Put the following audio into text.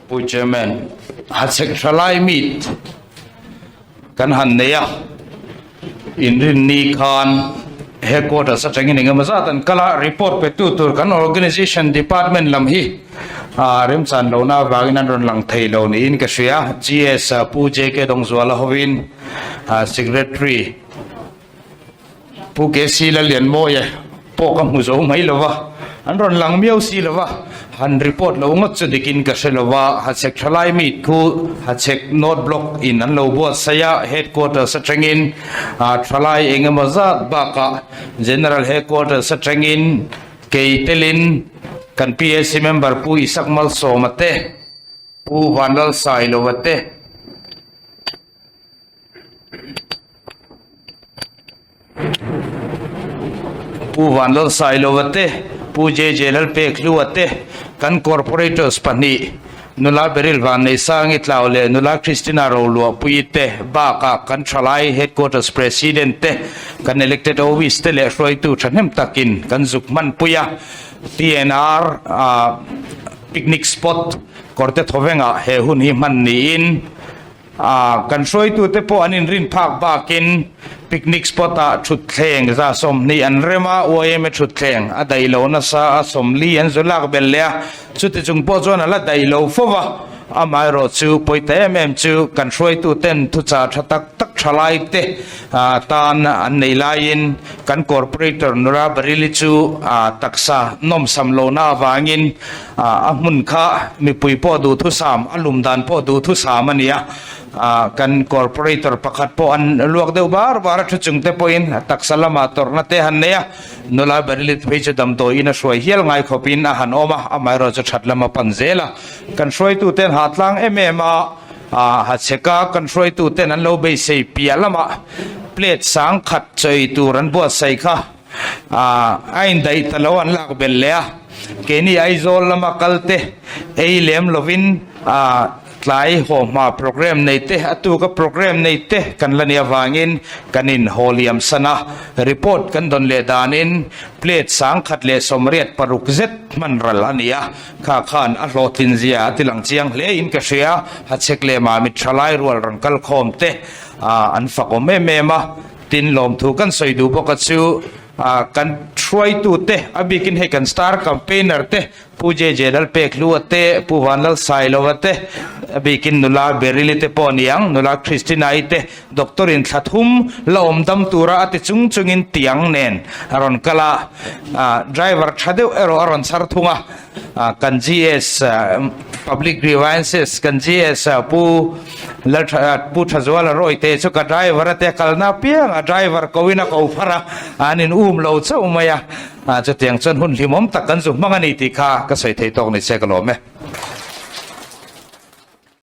Pu Chairman, Hachhek Thalai Meet kan han nei a, inrinni khan headquarters atangin engemaw zat an kal a, report pe tu tur kan organisation department lam hi remchan lohna avangin an rawn lang thei lo niin ka hria. GS Pu JK Dawngzuala hovin Secretary Pu KC Lallianmawia pawh ka hmu zo mai lo va, an rawn lang miau si lo va, han report lo ngawt chu dikin ka hre lo va, Hachhek thalai meet khu Hachhek North Block in an lo buatsaih a, Headquarters atangin thalai eng emaw zat bakah General Headquarters atangin kei telin kan PAC member Pu Isak Malsawma te, Pu Vanlalsailova te, Pu Vanlalsailova te, Pu JJ Lalpekhlua te, kan Corporators pahnih Nula Beryl Vanneisangi Tlau leh Nula Christina Roluahpuii te bakah kan thalai Headquarters President te, kan Elected Office te leh hruaitu thahnem takin kan zuk hmanpui a. PNR Picnic Spot Kawrte Thawvengah he hun hi hman niin, A kan hruaitute pawh an inrin phak bakin picnic spot ah thutthleng za 20 an rem a, YMA thutthleng a daih lo nasa a, 40 an zu lak belh leh a, chuti chung pawh chuan a la daih lo fo va, amaherawh chu pawi ta em em chu kan hruaituten thuchah tha tak tak tha lai te tan an nei laiin kan corporator Nura Bareilly chu taksa nawmsam lohna avangin A hmun kha mipui pawh duhthusam, a lum dan pawh duhthusam a ni a. Kan corporator pakhat pawh an luak deuh bar bar a, thu chung te pawhin taksa lamah tawrhna te han nei a. Nula Barilit phei chu damdawiin a hruai hial ngai khawpin a han awm a, amaherawh chu that lam a pan zel a. Kan hruaituten hahtlang em em a, Hachheka kan hruaituten an lo beisei piah lamah plate sangkhat chawi tur an buatsaih kha. A indaih ta lo an lak belh leh a, keini Aizawl lama kal te ei lem lovin tlai haw hma programme nei te a tuka programme nei te kan la nih avangin kan in haw liam san a, report kan dawn leh danin plate 1086 zet hman ral a ni a, kha khan a hlawhtlin zia a ti lang chiang hle in ka hria, Hachhek leh Mamit thalai rual rawn kal khawm te an fakawm em em a. Tin lawmthu kan sawi duh bawk a chu kan hruaitute a bikin hei kan star campaigner te Pu JJ Lalpekhlua te, Pu Vanlalsailova te, a bikin nula Beryl-i te pawh a ni ang, nula Christina-i te doctor in thla thum la awm dam tura a ti chung chungin tiang nen a rawn kal a, driver tha deuh erawh a rawn chhar thung a. Kan GS Public Grievances kan GS Pu Pu Thazuala Rawite chu ka driver a te kalna apiang a driver ko in a ko phar a, an in um lo chauh mai a, chutiang chuan hun hlimawm tak kan zu hmang a ni tih kha ka sawi thei tawk ni se ka lawm e.